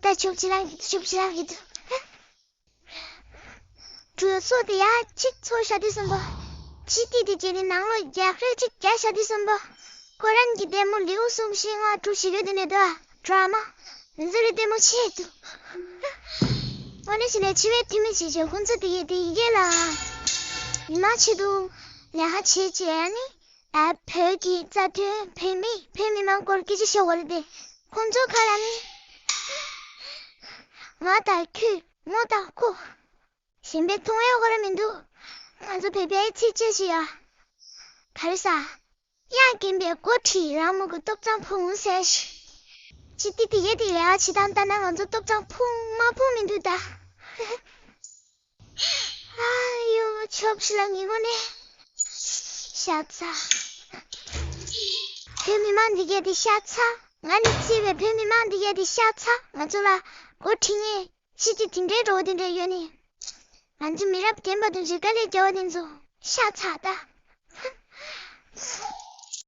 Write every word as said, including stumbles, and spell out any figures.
ད་ཆུབ་ཆི་ལང་གི་འདུག་ཆུབ་ཆི་ལང་གི་འདུག་གྲུ་སོ་དེ་ཡ་གཅིག་ཚོ་ཤ་དུས་གསུམ་པོ། ཅི་ཏི་དེ་བྱས་ནས་ནང་ལོགས་རྒྱག་རེས་གཅིག་རྒྱག་ཤ་དུས་གསུམ་པོ། ཁོ་རང་གི་ལྟད་མོ་ལེའུ་གསུམ་བཞི་ལྔ་དྲུག་བཞི་ཡོད་དེ་ནས་དོ་ཌ་ར་མ། འཛི་རེ་ལྟད་མོ་ཆེ་འདུག་དངོས་གནས་བྱས་ནས་འཆི་བའི་མཐུ་མེད་ཅིག་བྱས་ཁོང་ཚོ་དེ་ཡས་དེ་ཡས་ལ། མི་མང་ཆེད་དུ་ལས་ཀ་བྱེད་བྱས་ནི། ཨ་བོད་ཀྱི་རྩ་དོན་བོད་མི་བོད་མི་མང་སྐོར་སྐད་ཆ་བཤད་དགོས་རེད་དེ། ཁོང་ཚོ་ཁ་ལ་ནི། ང་དང་ཁྱོད་མོ་དང་ཁོ། གཞན་པའི་མཐོང་ཡག་ག་རེ་མི་འདུག་ང་ཚོ་བོད་པའི་ཚིག་བཅད་ཞིག་ཡ། ག་རེ་ཟ། གཡང་འགེངས་པའི་མགོ་ཁྲིད་རང་མོ་གི་ཏོག་ཙམ་ཕུང་ཟེར་ཞིག་ཅི་ཏི་ཏི་ཡེ་ཏི་ལས་ཀ་བྱེད་སྟངས་ལྟ་ན་ང་ཚོ་ཏོག་ཙམ་ཕུང་མ་ཕུང་མི་འདུག་ད། ཨ་ཡོ་ཆོབ་ཤི་ལ་ངི་གོ་ནས། ཤ་ཚ། བོད་མི་མང་འདི་གས་དེ་ཤ་ཚ། ང་ནི་གཅེས་པའི་བོད་མི་མང་འདི་གས་དེ་ཤ་ཚ། ང་ཚོ་ལ་མགོ་ཁྲིད་ངེས། ཤི་ཅི་དེ་འདྲའི་འགྲོ་བ་དེ་འདྲ་ཡོད་ནི། ང་ཚོ་མི་རབས་རྒན་པ་དང་རེ་དཀའ་ལས་རྒྱག་པ་དེ་ཚོ་ཤ་ཚ་ད།